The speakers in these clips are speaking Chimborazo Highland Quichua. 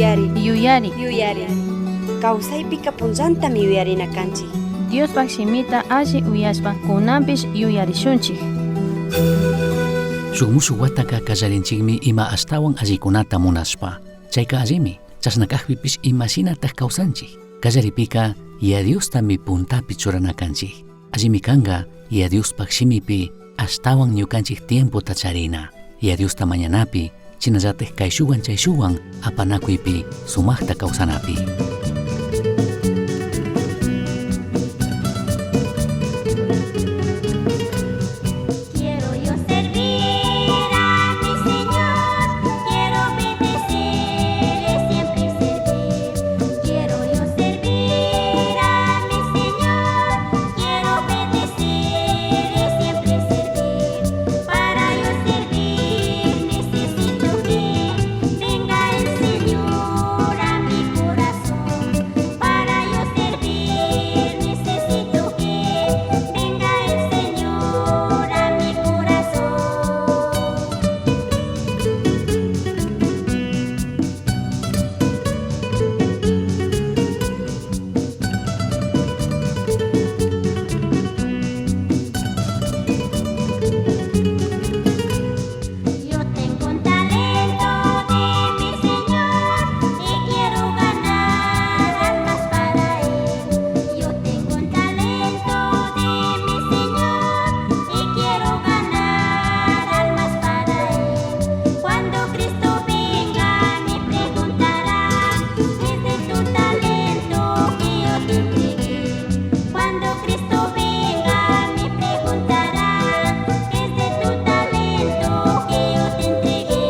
Yuyari. Yuyari. Yuyari. Kawsaypika punllantami yuyarina kanchik. Diospaj shimita alli uyashpa kunanpish yuyarishunchik. Shuk mushuk wataka kallarinchikmi ima ashtawan allikunata munashpa. Chayka allimi, chashna kajpipish imashinataj kawsanchik. Kallaripika Yaya Diostami puntapi churana kanchik. Allimi kanka Yaya Diospaj shimipi ashtawan ñukanchik tiempota charina. Yaya Diosta mañanapi, shinallataj kayshuwan chayshuwan apanakuypi sumajta kawsanapi. Quiero yo servir a mi Señor, quiero obedecerle siempre y servir. Quiero yo servir a mi Señor, quiero obedecerle siempre y servir. Para yo servir necesito que venga el Señor a mi corazón. Para yo servir necesito que venga el Señor a mi corazón. Yo tengo un talento de mi Señor y quiero ganar almas para Él. Yo tengo un talento de mi Señor y quiero ganar almas para Él. Cuando Cristo venga me preguntará, ¿qué es de tu talento que yo te entregué? Cuando Cristo venga me preguntará, ¿qué es de tu talento que yo te entregué?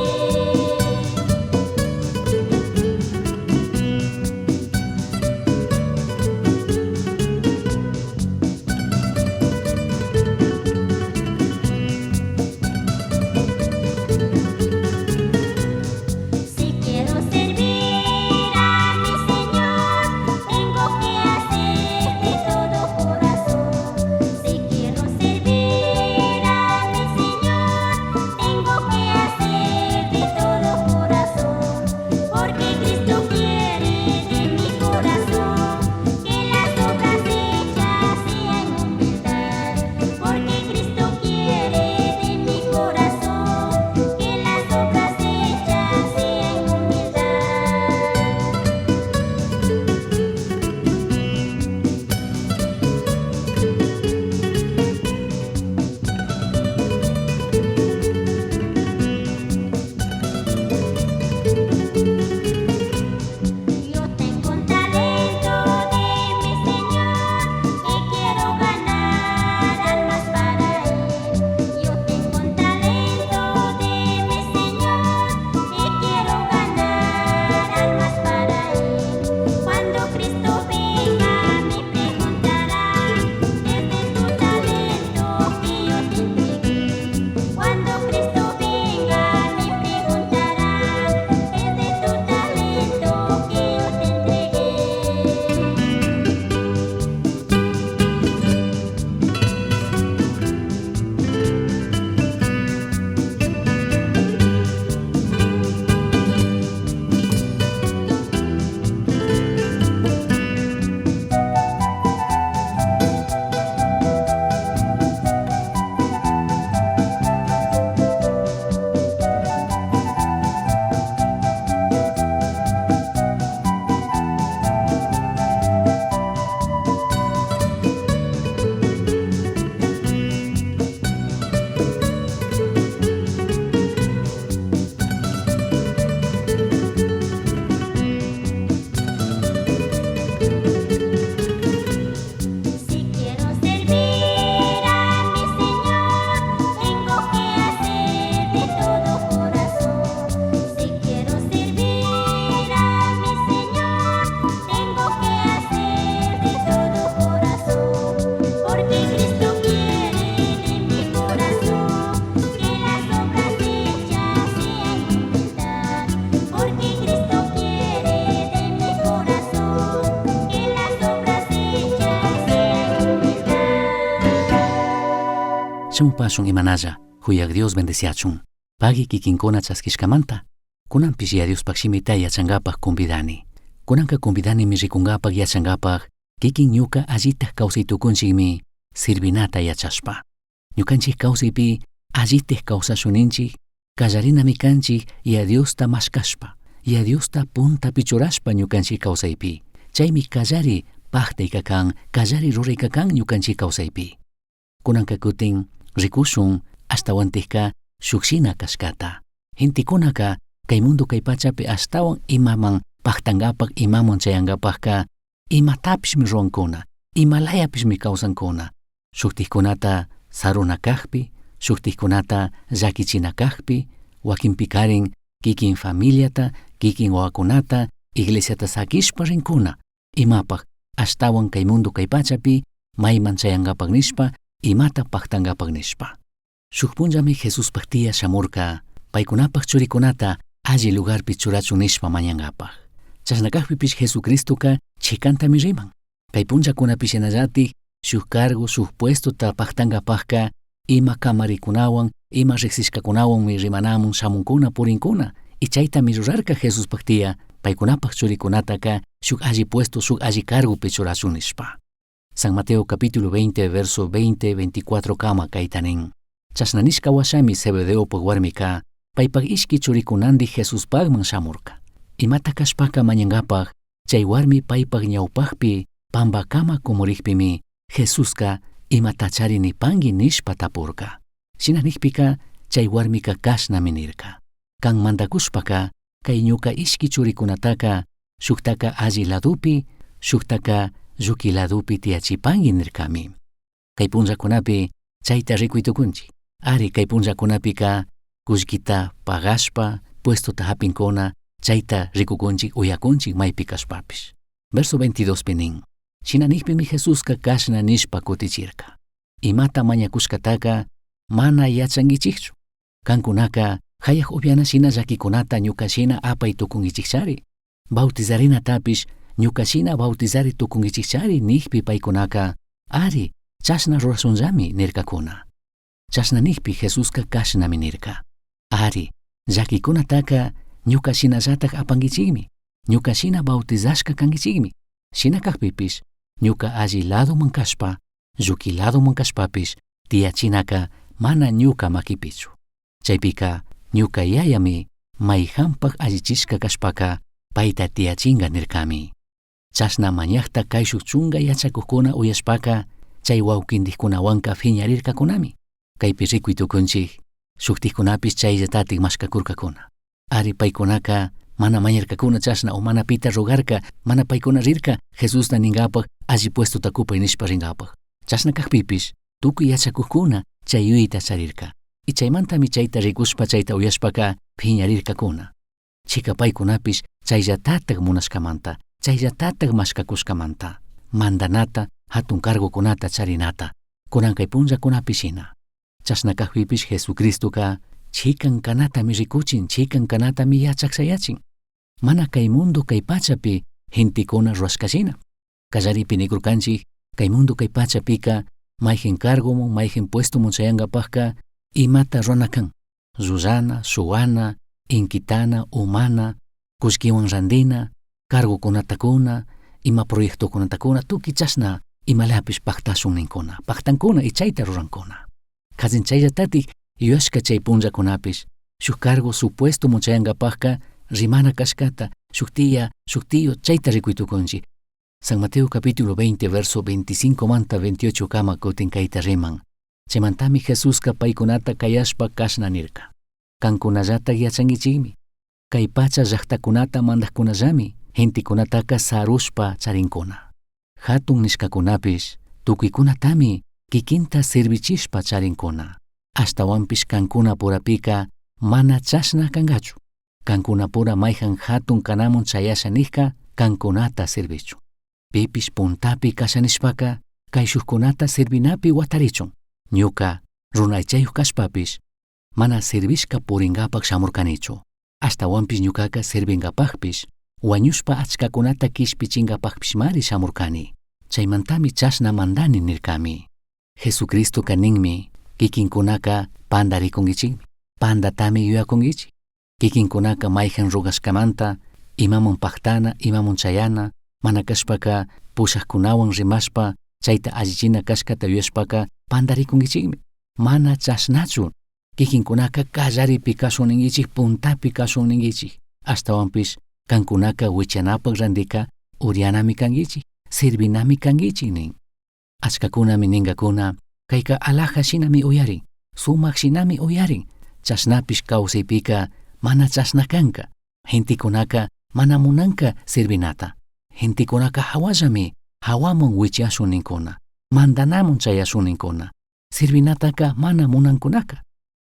Si quiero servir a mi Señor, tengo que hacer de todo corazón. Si quiero servir a mi Señor, tengo que hacer de todo corazón. Porque Cristo quiere de mi corazón que las obras hechas sean humildad. Porque Cristo quiere de mi corazón que las obras hechas sean humildad. Yo tengo un talento de mi Señor y quiero ganar almas para Él. Yo tengo un talento de mi Señor y quiero ganar almas para Él. Cuando Cristo venga me preguntará, ¿qué es de tu talento que yo te entregué? Cuando Cristo venga me preguntará, ¿qué es de tu talento que yo te entregué? Si quiero servir a mi Señor, tengo que hacer de todo corazón. Si quiero servir a mi Señor, tengo que hacer de todo corazón. Porque Cristo quiere de mi corazón que las obras hechas sean humildad. Porque Cristo quiere de mi corazón que las obras hechas sean humildad. Shamupashun imanalla, Juyaj Dios bendeciachun. Pagui kikinkuna chaskishkamanta. Kunanpish Yaya Diospaj shimita yachangapaj convidani. Kunanka convidanimi ricungapaj yachangapaj kikin ñuka allitaj kawsay tukunchikmi sirvinata yachashpa. Ñukanchik kawsaypi allitaj kawsashuninchik kallarinami kanchik Yaya Diosta mashkashpa, Yaya Diosta puntapi churashpa ñukanchik kawsaypi. Chaymi kallari paktayka kan, kallari rurayka kan ñukanchik kawsaypi. Kunanka kutin rikushun ashtawantikka shuk shina kashkata. Gentekunaka kay mundo kay pachapi ashtawan imaman paktangapak imaman chayangapakka imatapishmi ruwankuna, imalayapishmi kawsankuna. Shuktikkunata saruna kakpi, shuktikkunata llakichina kakpi, wakinpikarin kikin familiata, kikin wawakunata, iglesiata sakishpa rinkuna. Imapak ashtawan kay mundo kay pachapi mayman chayangapak nishpa, imata paktangapak nishpa. Shuk punllami Jesuspaj tiya shamurka, paykunapak churikunata alli lugarpi churachun nishpa mañangapak. Chashna kakpipish Jesucristoka chikantami riman. Kay punllakunapi shinallatik shuk cargo, shuk puestota paktangapakka ima kamarikunawan, ima riksishkakunawanmi rimanamun shamunkuna purinkuna. Y chaytami rurarka Jesuspaj tiya, paykunapak churikunataka shuk alli puesto, shuk alli cargopi churachun nishpa. San Mateo capítulo 20, verso 20, 24 kama kayta nin. Chashna nishka washami Zebedeopaj warmika paypak ishki churikunandi Jesuspajman shamurka. Imata kashpaka mañangapaj chay warmi paypak ñawpajpi pambakama kumurikpimi Jesuska imatachari nipangui nishpa tapurka. Shina nikpika chay warmika kashnami nirka. Kan mandakushpaka kay ñuka ishki churikunataka shuktaka alli ladupi, shuktaka lluki ladupi tiyachipangui nirkami. Kay punllakunapi chayta rikuy tukunchik. Ari kay punllakunapika kullkita pagashpa puestota hapinkuna chayta rikukunchik uyakunchik maypi kashpapish. Verso 22 pi nin. Shina nikpimi Jesuska kashna nishpa kutichirka. Imata mañakushkataka mana yachankichikchu. Kankunaka jayaj upyana shina llakikunata ñuka shina apay tukunkichikchari. Bautizarinatapish ñuka shina bautizari tukunkichikchari nikpi paykunaka ari chashna rurashunllami nirkakuna. Chashna nikpi Jesuska kashnami nirka. Ari, llakikunataka ñuka shinallatak apankichikmi, ñuka shina bautizashka kankichikmi. Shina kakpipish ñuka alli ladoman kashpa, lluki ladoman kashpapish tiyachinaka mana ñuka makipichu. Chaypika ñuka yayami mayhanpak allichishka kashpaka payta tiyachinga nirkami. Chashna mañakta kayshuk chunga yachakukkuna uyashpaka chay wawkindikkunawanka phiñarirkakunami. Kaypi rikuy tukunchik, shuktikkunapish chayllatatik mashkakurkakuna. Ari paykunaka mana mañarkakuna chashna o mana pita rogarka, mana paykuna rirka Jesusta ningapak alli puestota kupay nishpa ringapak. Chashna kakpipish tukuy yachakukkuna chay yuyayta charirka. Y chaymantami chayta rikushpa chayta uyashpaka phiñarirkakuna. Chika paykunapish chayllatatak munashkamanta, chayllatatak mashkakushkamanta, mandanata, hatun cargokunata charinata, kunan kay punllakunapi shina. Chashna kakpipish Jesucristoka chikan kanatami rikuchin, chikan kanatami yachakshayachin. Mana kay mundo kay pachapi gentekuna rurashka shina. Kallaripi nikurkanchik, kay mundo kay pachapika mayjin cargomun, mayjin puestomun chayangapakka imata rurana kan. Llullana, shuwana, inkitana, umana, kullkiwan randina, cargokunata kuna, ima proyectokunata kuna, tukuy chashna imalapish paktashun ninkuna, paktankuna y chayta rurankuna. Kazin chayllatatik yuyashka chay punllakunapish, shuk cargo shuk puestomun chayangapakka rimana kashkata, shuk tiya, shuk tiyo chayta rikuy tukunchik. San Mateo capítulo 20 verso 25 manta 28 kama kutin kayta riman. Chaymantami Jesuska paykunata kayashpa kashna nirka. Kankunallatak yachankichikmi. Kay pacha llaktakunata mandakkunallami gentekunataka sarushpa charinkuna. Hatun nishkakunapish tukuykunatami kikinta servichishpa charinkuna. Ashtawanpish kankunapurapika mana chashna kankachu. Kankunapura mayjan hatun kanamun chayasha nikka kankunata servichun. Pipish puntapi kasha nishpaka kayshukkunata servinapi watarichun. Ñuka runa aychayuk kashpapish mana servishka puringapak shamurkanichu. Ashtawanpish ñukaka servingapakpish, wañushpa achkakunata kishpichingapakpishmari shamurkani. Chaymantami chashna mandani nirkami. Jesucristoka ninmi, kikinkunaka pandarikunkichikmi, pandatami yuyakunkichik. Kikinkunaka mayhan rurashkamanta imamun paktana, imamun chayana, mana kashpaka pushakkunawan rimashpa chayta allichina kashkata yuyashpaka pantarikunkichikmi. Mana chashnachu. Kikinkunaka kallaripi kashun ninkichik, puntapi kashun ninkichik. Ashtawanpish kankunaka wichanapak randika urianami kankichik, sirvinami kankichik nin. Achkakunami ninkakuna kayka alaja shinami uyarin, sumak shinami uyarin, chashnapish kawsaypika mana chashna kanka. Gentekunaka mana munanka sirvinata. Gentekunaka hawallami hawaman wichashun ninkuna, mandanamun chayashun ninkuna. Sirvinataka mana munankunaka.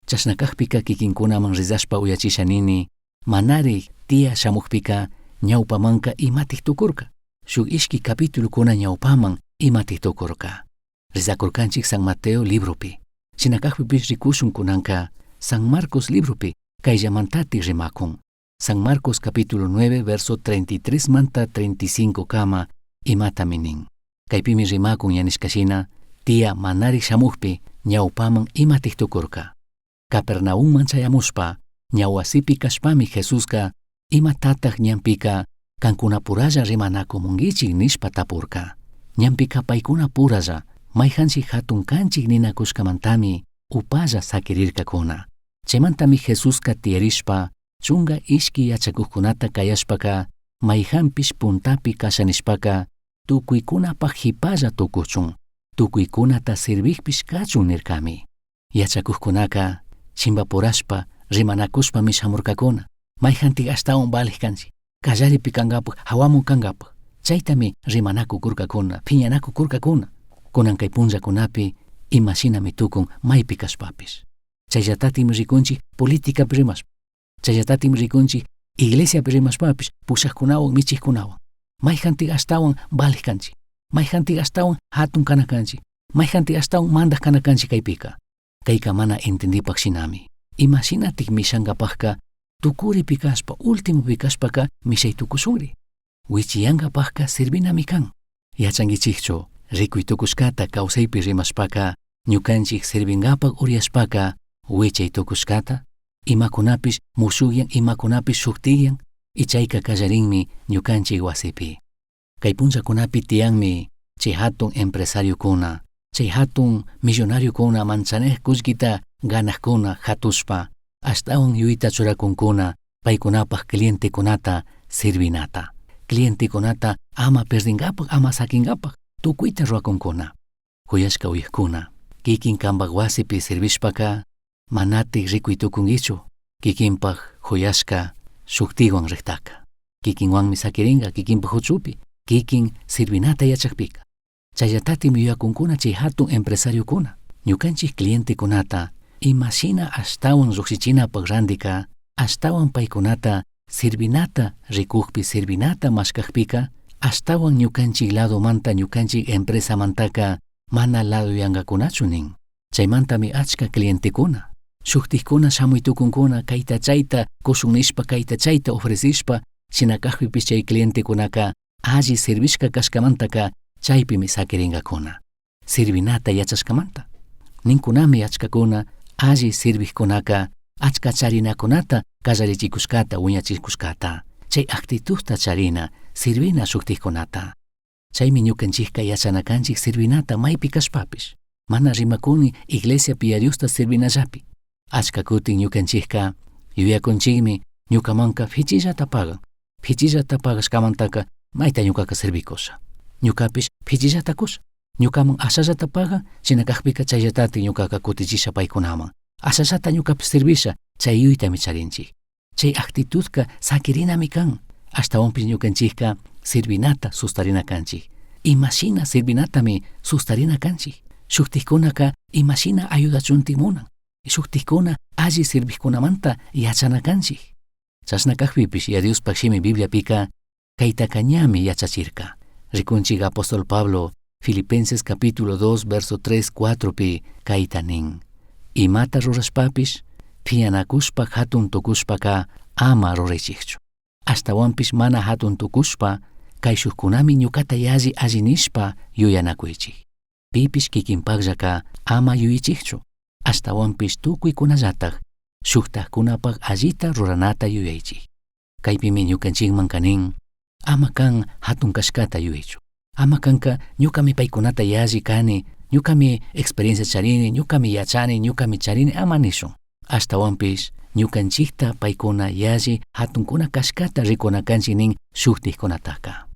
Chashna kakpika kikinkunaman rizashpa uyachisha nini, manari tia shamukpika ñawpamanka imatik tukurka. Shuk ishki capitulokuna ñawpaman imatik tukurka. Rizakurkanchik San Mateo libropi. Shina kakpipish rikushun kunanka San Marcos libropi kayllamantatik rimakun. San Marcos capítulo 9 verso 33 manta 35 kama imatami nin. Kaypimi rimakun yanishkashina tia manari shamukpi ñawpaman imatik tukurka. Capernaumman chayamushpa ña wasipi kashpami Jesuska imatataq ñanpika kankunapuralla rimanakumunkichik nishpa tapurka. Ñanpika paykunapuralla mayhanchik hatun kanchik ninakushkamantami upalla sakirirkakuna. Chaymantami Jesuska tiyarishpa chunga ishki yachakukkunata kayashpaka mayhanpish puntapi kasha nishpaka tukuykunapak hipalla tukuchun, tukuykunata sirvikpish kachun nirkami. Yachakukkunaka chimpapurashpa rimanakushpami shamurkakuna. Mayhantik ashtawan valik kanchik, kallaripi kankapak, hawamun kankapak. Chaytami rimanakukurkakuna, piñanakukurkakuna. Kunan kay punllakunapi imashinami tukun maypi kashpapish. Chayllatatimi rikunchik politicapi rimashpa. Chayllatatimi rikunchik iglesiapi rimashpapish pushakkunawan michikkunawan. Mayhantik ashtawan valik kanchik, mayhantik ashtawan hatun kana kanchik, mayhantik ashtawan mandak kana kanchik kaypika. Kayka mana entendipak shinami. Imashinatik mishankapakka tukuripi kashpa, últimopi kashpaka mishay tukushunri. Wichiyankapakka sirvinami kan. Yachankichikchu rikuy tukushkata kawsaypi rimashpaka ñukanchik sirvinkapak uriyashpaka wichay tukushkata, imakunapish mushukyan, imakunapish shuktiyan, y chayka kallarinmi ñukanchik wasipi. Kay punllakunapi tiyanmi chay hatun empresariokuna, chay hatun millonariokuna manchanej kullkita ganajkuna hatushpa, ashtawan yuyta churakunkuna paykunapak clientekunata sirvinata. Clientekunata ama perdinkapak, ama sakinkapak, tukuyta ruwakunkuna. Kuyashka uyakuna, kikin kanpak wasipi sirvishpaka manatik rikuy tukunkichu, kikinpak huyashka shuktiwan riktaka. Kikinwanmi sakirinka kikinpak huchupi, kikin sirvinata yachakpika. Chayllatatimi yuyakunkuna chay hatun empresariokuna. Ñukanchik clientekunata imashina ashtawan llukshichinapak randika, ashtawan paykunata sirvinata rikukpi, sirvinata mashkakpika, ashtawan ñukanchik ladomanta, ñukanchik empresamantaka mana ladoyankakunachu nin. Chaymantami achka clientekuna, shuktikkuna shamuy tukunkuna kayta chayta kushun nishpa, kayta chayta ofrecishpa, shina kakpipish chay clientekunaka alli sirvishka kashkamantaka chaypimi sakirinkakuna. Sirvinata yachashkamanta. Ninkunami achkakuna alli sirvikkunaka achka charinakunata kallarichikushkata, wiñachikushkata. Chay actitudta charina, sirvina shuktikkunata. Chaymi ñukanchikka yachana kanchik sirvinata maypi kashpapish. Mana rimakuni iglesiapi ya Diosta sirvinallapi. Achka kutin ñukanchikka yuyakunchikmi ñukamanka fichillata pagan. Fichillata pagashkamantaka mayta ñukaka sirvikusha. Ñukapish fichillata kusha. Ñukaman ashallata pagan, shina kakpika chayllatatik ñukaka kutichisha paykunaman. Ashallata ñukapish sirvisha, chay yuytami charinchik. Chay actitudka sakirinami kan. Ashtawanpish ñukanchikka sirvinata sustarina kanchik. Imashina sirvinatami sustarina kanchik. Shuktikkunaka imashina ayudachuntik munan. Shuktikkuna alli sirvikkunamanta yachana kanchik. Chashna kakpipish ya Diospak shimi Bibliapika kaytaka ñami yachachirka. Rikunchik apóstol Pablo, Filipenses capítulo 2, verso 3, 4 pi kayta nin. Imata rurashpapish, piñanakushpa hatun tukushpaka ama ruraychikchu. Ashtawanpish mana hatun tukushpa, kayshukkunami ñukata yalli alli nishpa yuyanakuychik. Pipish kikinpakllaka ama yuyichikchu. Ashtawanpish tukuykunallatak. Shujtajcunapaj allita ruranata yuyaichij. Caipimi ñucanchijmanca nin, ama can jatun cashcata yuyaichu. Ama canca ñucami paicunata yalli cani, ñucami experiencia charini, ñucami yachani, ñucami charini, ama nishun. Ashtahuanpish ñucanchijta paicuna yalli jatuncuna cashcata ricuna canchij nin shujtajcunataca.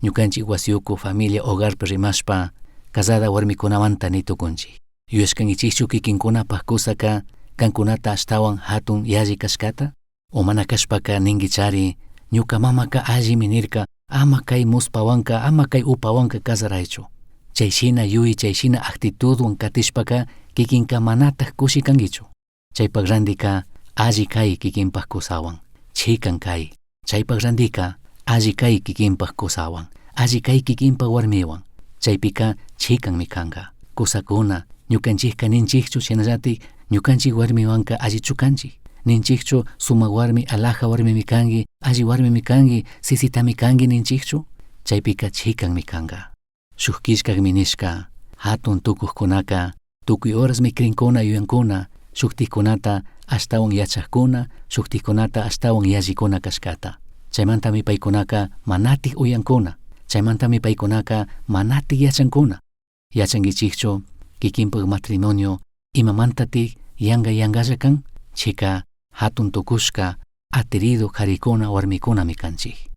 Ñucanchij huasiyucu familia hogarpi rimashpa, casada huarmicunamanta ni tucunchij. Yuyashcanguichijchu kikinkunapaj cusaca cancunata ashtahuan jatun yalli cashcata? O mana cashpaca ninguichari, ñuca mamaca allimi nirca, ama cai muspahuanca, ama cai upahuanca cazaraichu. Chay shina yuyai, chay shina actitudhuan catishpaca kikinca manataj cushi canguichu. Chaypaj randica alli cai kikinpaj cusahuan, chican cai. Chaypaj randica alli cai kikinpaj cusahuan, alli cai kikinpaj huarmihuan. Chaypica chicanmi canga. Cusacuna, ñucanchijca ninchijchu shinallatik ñucanchij huarmihuanca allichu canchij. Ninchijchu sumak warmi, alaja warmimi cangui, alli warmimi cangui, sisitami cangui ninchijchu. Chaypica chicanmi canga. Shuk killkakmi nishka, hatun tukukkunaka, tukuy horasmi crinkuna yuyankuna, shuktikkunata ashtawan yachakuna, shuktikkunata ashtawan yallikuna kashkata. Chaymantami paykunaka manatik uyankuna, chaymantami paykunaka manatik yachankuna. Yachankichikchu kikinpak matrimonio imamantatik yanka yankalla kan, chika hatun tukushka atirido karikuna warmikunami kanchik.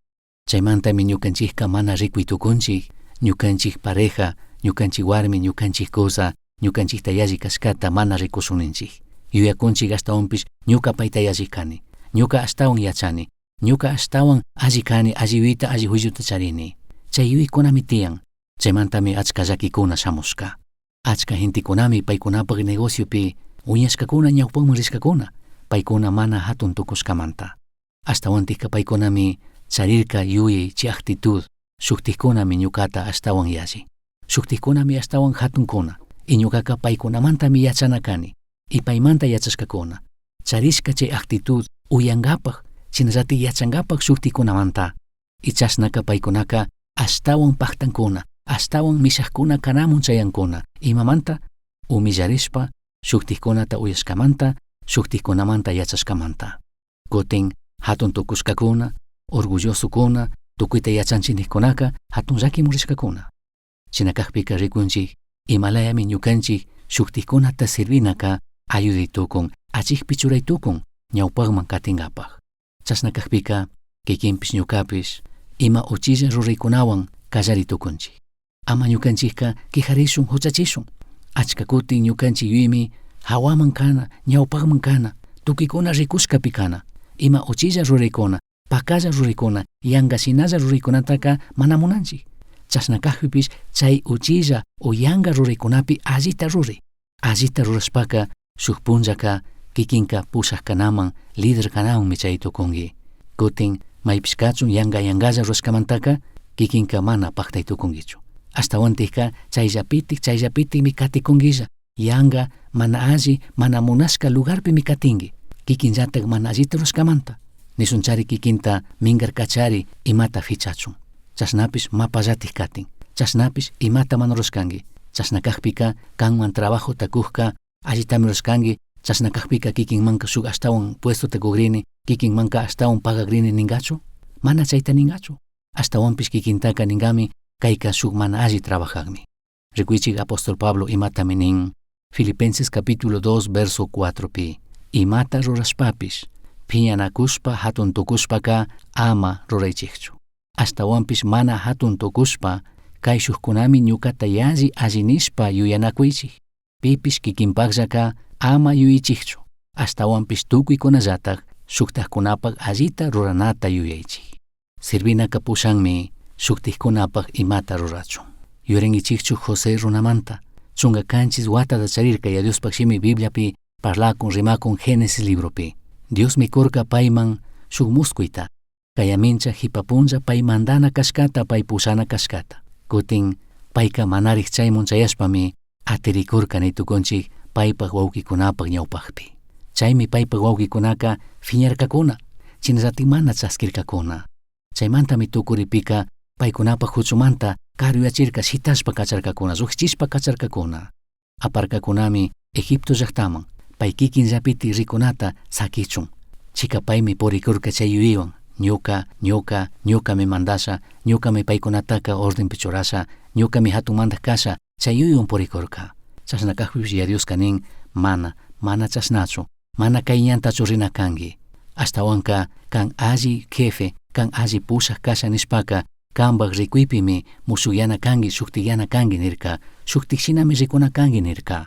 Chaymantami ñukanchikka mana rikuy tukunchik, ñukanchik pareja, ñukanchik warmi, ñukanchik kusa, ñukanchikta yalli kashkata mana rikushun ninchik. Yuyakunchik ashtawanpish ñuka payta yalli kani, ñuka ashtawan yachani, ñuka ashtawan alli kani, alli yuyayta, alli juiciota charini. Chay yuyaykunami tiyan, chaymantami achka llakikuna shamushka. Achka gentekunami paykunapak negociopi wiñashkakuna ñawpaman rishkakuna, paykuna mana hatun tukushkamanta. Ashtawantikka paykunami charirka yuyay chay actitud, shuktikkunami ñukata ashtawan yalli. Shuktikkunami ashtawan hatunkuna, y ñukaka paykunamantami yachana kani, y paymanta yachashkakuna. Charishka chay actitud uyankapak, shinallatik yachankapak shuktikkunamanta. Y chashnaka paykunaka ashtawan paktankuna, ashtawan mishakuna kanamun chayankuna. Imamanta? Humillarishpa, shuktikkunata uyashkamanta, shuktikkunamanta yachashkamanta. Kutin hatun tukushkakuna, orgullosokuna, tukuyta yachanchik nijkunaka hatun llakimun rishkakuna. Shina kakpika rikunchik, imalayami ñukanchik shuktikkunata servinaka ayuday tukun, achikpi churay tukun, ñawpakman katinkapak. Chashna kakpika, kikinpish ñukapish, ima uchilla ruraykunawan kallari tukunchik. Ama ñukanchikka quejarishun, huchachishun. Achka kutin ñukanchik yuyaymi hawaman kana, ñawpakman kana, tukuykuna rikushkapi kana. Ima uchilla ruraykuna, pakalla ruraykuna, yanka shinalla ruraykunataka mana munanchik. Chashna kakpipish chay uchilla o yanka ruraykunapi allita ruray. Allita rurashpaka shuk punllaka kikinka pushak kanaman, líder kanamanmi chay tukunki. Kutin maypish kachun yanka yankalla rurashkamantaka kikinka mana paktay tukunkichu. Ashtawantikka chayllapitik chayllapitikmi katikunkilla. Yanka mana alli, mana munashka lugarpimi katinki. Kikinllatak mana allita rurashkamanta. Nishunchari kikinta minkarkachari imata fichachun. Chashnapish mapallatik katin. Chashnapish imata mana rurashkanki. Chashna kakpika kanman trabajota kukka allitami rurashkanki. Chashna kakpika kikinmanka shuk ashtawan puestota kukrini, kikinmanka ashtawan pagakrini ninkachu? Mana chayta ninkachu. Ashtawanpish kikintaka ninkami kayka shuk mana alli trabajakmi. Rikuychik apóstol Pablo imatami nin Filipenses capítulo 2 verso 4 pi. Imata rurashpapish, piñanakushpa hatun tukushpaka ama ruraychikchu. Ashtawanpish mana hatun tukushpa kayshukkunami ñukata yalli alli nishpa yuyanakuychik. Pipish kikinpakllaka ama yuyaychikchu. Ashtawanpish tukuykunallatak shuktakkunapak allita ruranata yuyaychik. Servinaka pushanmi shuktikkunapak imata rurachun. Yuyarinkichikchu José runamanta, 17 watata charirka ya Diospaj shimi Bibliapi parlakun rimakun Génesis libropi. Diosmi kurka payman shuk muskuyta, kayamincha jipapunlla pay mandana kashkata pay pushana kashkata. Kutin payka manarik chaymun chayashpami atirikurka nitukunchik paypak wawkikunapak ñawpakpi. Chaymi paypak wawkikunaka fiñarkakuna, shinallatik mana chaskirkakuna. Chaymantami tukuripika paykunapak huchumanta karuyachirka shitashpa kacharkakuna, llukchishpa kacharkakuna. Aparkakunami Egipto llaktaman. Pai kikinllapiti rikunata sakichun. Chika paymi purikurka chay yuyaywan. Ñuka, ñuka, ñukami mandasha, ñukami paykunataka ordenpi churasha, ñukami hatun mandak kasha, chay yuyaywan purikurka. Chashna kajpipish Yaya Dioska nin, mana, mana chashnachu, mana kay ñantachu rina kanki. Ashtawanka kan alli jefe, kan alli pushak kasha nishpaka, kanpak rikuypimi mushukyana kanki, shuktikyana kanki nirka, shuktikshinami rikuna kanki nirka.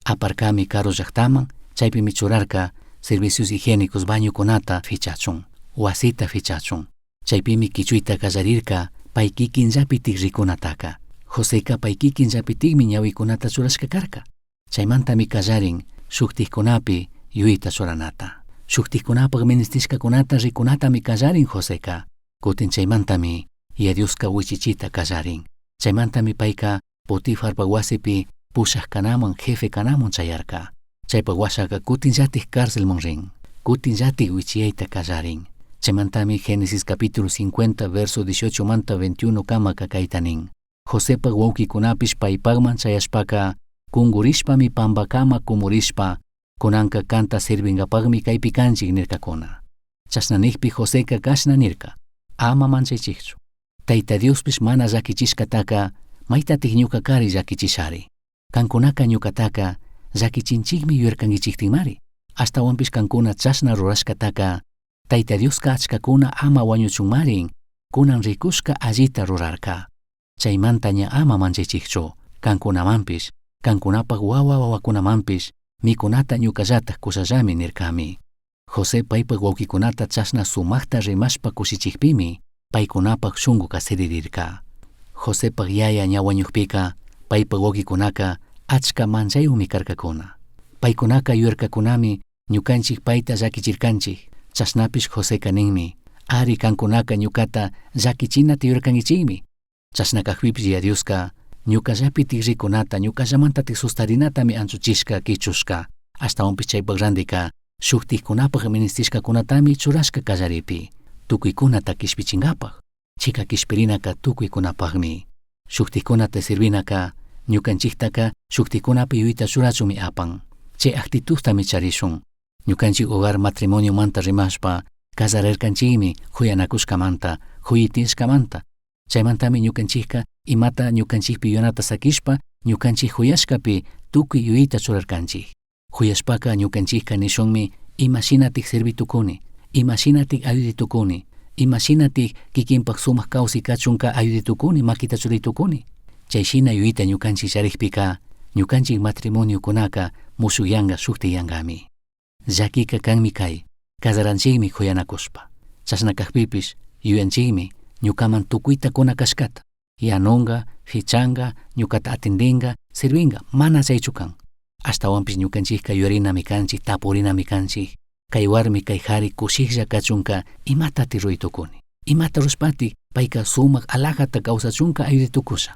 Aparkami karu llaktaman, chaypimi churarka servicios higiénicos bañokunata fichachun, wasita fichachun. Chaypimi kichuyta kallarirka pay kikinllapitik rikunataka. Joseka pay kikinllapitikmi ñawikunata churashka karka. Chaymantami kallarin shuktikkunapi yuyayta churanata. Shuktikkunapak ministishkakunata rikunatami kallarin Joseka. Kutin chaymantami Yaya Dioska wichichita kallarin. Chaymantami payka Potifarpak wasipi pushak kanaman, jefe kanaman chayarka. Chaypak washaka kutinllatik cárcelman rin. Kutinllatik wichiyayta kallarin. Chaymantami Génesis capítulo 50 verso 18 manta 21 kamaka kayta nin. Josepak wawkikunapish paypakman chayashpaka kungurishpami pampakama kumurishpa kunanka kanta sirvinkapakmi kaypi kanchik nirkakuna. Chashna nikpi Joseka kashna nirka, ama manchaychikchu. Tayta Diospish mana llakichishkataka maytatik ñuka kari llakichishari. Kankunaka ñukataka llakichinchikmi yuyarkankichiktinmari. Ashtawanpish kankuna chashna rurashkataka Tayta Dioska achkakuna ama wañuchunmarin kunan rikushka allita rurarka. Chaymanta ña ama manchaychikchu. Kankunamanpish, kankunapak wawa wawakunamanpish mikunata ñukallatak kushallami nirkami. José paypak wawkikunata chashna sumakta rimashpa kushichikpimi paykunapak shunkuka siririrka. Josepak yaya ña wañukpika paypak wawkikunaka achka manchaywanmi karkakuna. Paykunaka yuyarkakunami ñukanchik payta llakichirkanchik. Chashnapish Joseka ninmi, ari kankunaka ñukata llakichinata yuyarkankichikmi. Chashna kakpipish Yaya Dioska ñukallapitik rikunata, ñukallamantatik sustarinatami anchuchishka kichushka. Ashtawanpish chaypak randika shuktikkunapak ministishkakunatami churashka kallaripi. Tukuykunata kishpichinkapak. Chika kishpirinaka tukuykunapakmi. Shuktikkunata sirvinaka ñukanchiktaka shuktikkunapi yuyayta churachunmi apan. Chay actitudtami charishun. Ñukanchik hogar matrimoniomanta rimashpa kallarirkanchikmi huyanakushkamanta, huyitishkamanta. Chaymantami ñukanchikka imata ñukanchikpi yuyanata sakishpa ñukanchik huyashkapi tukuy yuyayta churarkanchik. Huyashpaka ñukanchikka nishunmi imashinatik sirvi tukuni, imashinatik ayuday tukuni, imashinatik kikinpak sumak kawsay kachunka ayuday tukuni, makita churay tukuni. Chay shina yuyayta ñukanchik charikpika ñukanchik matrimoniokunaka mushukyanka shuktiyankami. Llakika kanmi kay, kallaranchikmi huyanakushpa. Chashna kakpipish yuyanchikmi ñukaman tukuyta kuna kashkata. Yanunga, fichanka, ñukata atendinga, sirvinga, mana chaychu kan. Ashtawanpish ñukanchikka yuyarinami kanchik, tapurinami kanchik. Kay warmi kay jari kushiklla kachunka imatati ruray tukuni. Imata rushpati payka sumak alajata kawsachunka ayuday tukusha.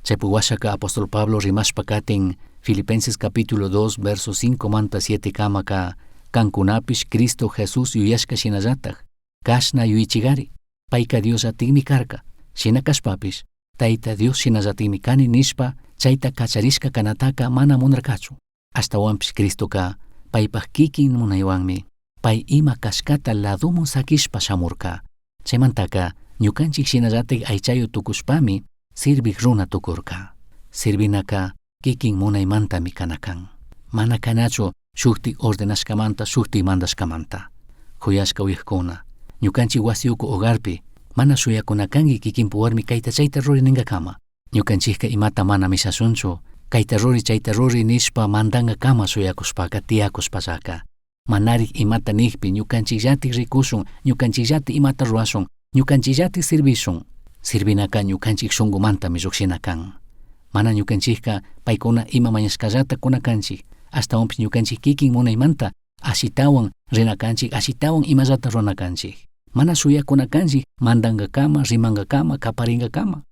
Chaypi washaka apóstol Pablo rimashpa katin Filipenses capítulo 2 verso 5 manta 7 kamaka kankunapish Cristo Jesús yuyashka shinallatak kashna yuyichigari. Payka Diosllatikmi karka. Shina kashpapish Tayta Dios shinallatikmi kani nishpa chayta kacharishka kanataka mana munarkachu. Ashtawanpish Cristoka paypak kikin munaywanmi pay ima kashkata ladumun sakishpa shamurka. Chaymantaka ñukanchik shinallatik aychayu tukushpami sirvik runa tukurka. Sirvinaka kikin munaymantami kana kan. Mana kanachu shuktik ordenashkamanta, shuktik mandashkamanta. Huyashka uyakuna, ñukanchik wasi uku hogarpi mana shuyakuna kanki kikinpu warmi kayta chayta ruri ninkakama. Ñukanchikka imata mana mishashunchu, kayta ruri chayta ruri nishpa mandankakama shuyakushpaka tiyakushpallaka. Manarik imata nikpi ñukanchikllatik rikushun, ñukanchikllatik imata rurashun, ñukanchikllatik sirvishun. Sirvinaka ñukanchik shunkumantami llukshina kan. Mana ñukanchikka paykuna ima mañashkallata kuna kanchik, ashtawanpish ñukanchik kikin munaymanta ashitawan rina kanchik, ashitawan imallata rurana kanchik. Mana shuyakuna kanchik mandankakama, rimankakama, kaparinkakama.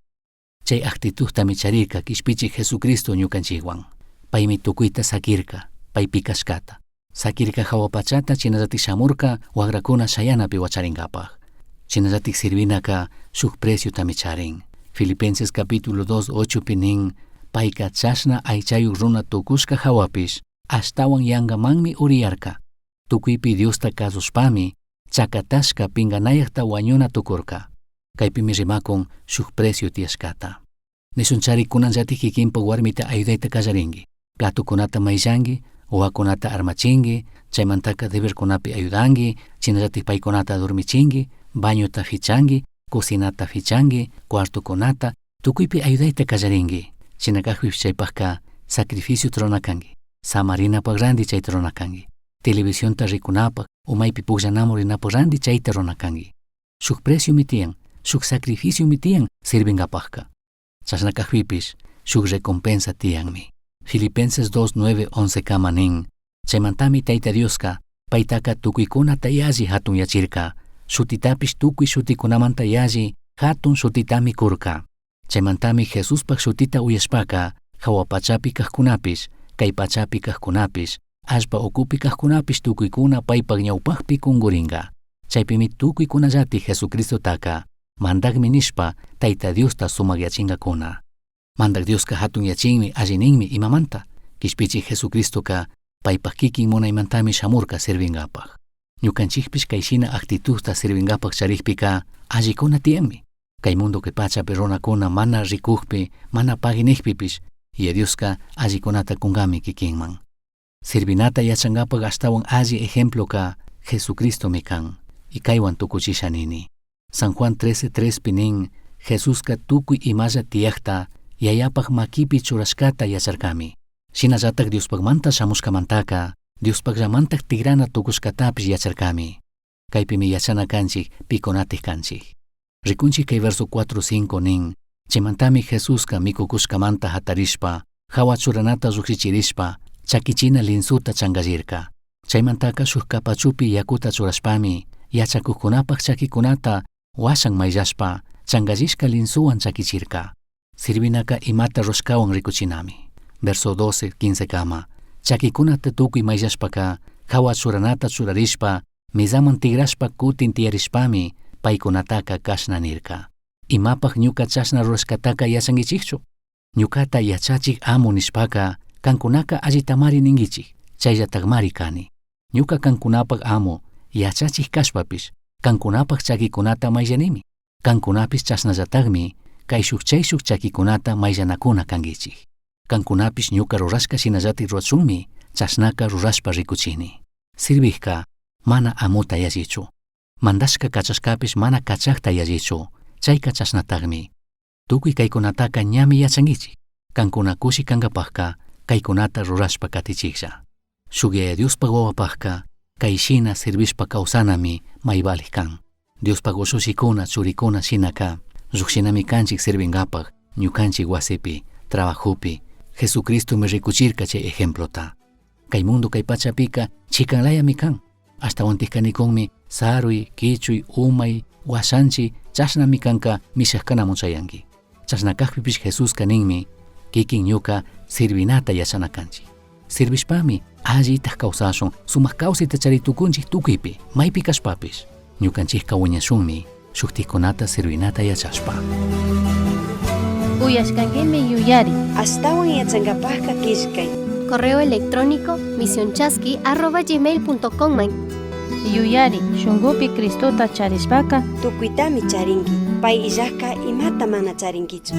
Chay actitudtami charirka kishpichik Jesucristo ñukanchikwan. Paymi tukuyta sakirka, paypi kashkata. Sakirka hawa pachata chinallatik shamurka wagrakuna shayanapi wacharinkapak. Chinallatik sirvinaka shuk preciotami charin. Filipenses capítulo 2, 8 pi nin, payka chashna aychayuk runa tukushka hawapish, Ashtahuan yangamanmi uriyarca. Tucuipi Diosta cazushpami, chacatashca pinganayajta huañuna tucurca. Caipimi rimakun shuk precio tiyashcata. Nishunchari kunanllatik kikinpak warmita ayudayta kallarinki. Platokunata mayllanki, wawakunata armachinki, chaymantaka deberkunapi ayudanki, shinallatik paykunata dormichinki, bañota fichanki, cocinata fichanki, cuartokunata, tukuypi ayudayta kallarinki. Shina kakpipish chaypakka sacrificio rurana kanki. Samarinapak ranti chayta rurana kanki. Televisionta rikunapak o maypi pukllanamun rinapak ranti chayta rurana kanki. Shuk preciomi tiyan, shuk sacrificiomi tiyan sirvinkapakka. Chashna kakpipish shuk recompensa tiyanmi. Filipenses 2, 9, 11 kama nin, chaymantami Tayta Dioska paytaka tukuykunata yalli hatunyachirka, shutitapish tukuy shutikunamanta yalli hatun shutitami kurka. Chaymantami Jesuspak shutita uyashpaka hawa pachapi kajkunapish, kay pachapi kajkunapish, allpa ukupi kajkunapish tukuykuna paypak ñawpakpi kungurinka. Chaypimi tukuykunallatik Jesucristotaka mandakmi nishpa Tayta Diosta sumakyachinkakuna. Mandak Dioska hatunyachinmi alli ninmi imamanta, kishpichik Jesucristoka paypak kikin munaymantami shamurka sirvinkapak. Ñukanchikpish kayshina actitudta sirvinkapak charikpika allikuna tiyanmi. Kay mundo kay pachapi runakuna mana rikukpi, mana paginikpipish, Yaya Dioska allikunata kunkami kikinman. Sirvinata yachankapak ashtawan alli ejemploka Jesucristomi kan, y kaywan tukuchisha nini. San Juan 13:3 pi nin, Jesuska tukuy imalla tiyakta Yayapak makipi churashkata yacharkami. Shinallatak Diospakmanta shamushkamantaka, Diospakllamantak tigrana tukushkatapish yacharkami. Kaypimi yachana kanchik pikunatik kanchik. Rikunchik kay verso 4, 5 nin, chaymantami Jesuska mikukushkamanta hatarishpa, hawa churanata llukshichirishpa, chakichina linsuta chankallirka. Chaymantaka shuk kapachupi yakuta churashpami, yachakukkunapak chakikunata washan mayllashpa, chankallishka linsuwan chakichirka. Sirvinaka imata rurashkawan rikuchinami. Verso 12, 15 kama. Chakikunata tukuy mayllashpaka, hawa churanata churarishpa, mesaman tigrashpa kutin tiyarishpami, paykunataka kashna nirka. Imapak ñuka chashna rurashkataka yachankichikchu? Ñukata yachachik amo nishpaka, kankunaka allitamari ninkichik, chayllatakmari kani. Ñuka kankunapak amo, yachachik kashpapish, kankunapak chakikunata mayllanimi. Kankunapish chashnallatakmi, kayshuk chayshuk chakikunata mayllanakuna kankichik. Kankunapish ñuka rurashka shinallatik rurachunmi, chashnaka rurashpa rikuchini. Sirvikka mana amuta yallichu. Mandashka kachashkapish mana kachakta yallichu, chayka chashnatakmi. Tukuy kaykunataka ñami yachankichik. Kankuna kushi kankapakka kaykunata rurashpa katichiklla. Shuk Yaya Diospaj wawapakka kayshina sirvishpa kawsanami may valik kan. Diospaj ushushikuna churikuna shinaka llukshinami kanchik sirvinkapak ñukanchik wasipi, trabajopi, Jesucristomi rikuchirka chay ejemplota. Kay mundo kay pachapika chikanlayami kan. Ashtawantikka nikunmi saruy, kichuy, umay, washanchi, chashnami kanka mishakanamun chayanki. Chashna kakpipish Jesuska ninmi, kikin ñuka sirvinata yachana kanchik. Sirvishpami allitaj kawsashun, sumak kawsayta charitukunchik tukuypi, maypi kashpapish. Ñukanchikka wiñashunmi, shuktikunata sirvinata yachashpa. Uyashkankimi yuyari. Ashtawan yachankapakka killkay. Correo electrónico misionchasqui@gmail.com man. Yuyari, shunkupi Cristota charishpaka Tukuytami charinki. Pay illajka imata mana charinkichu.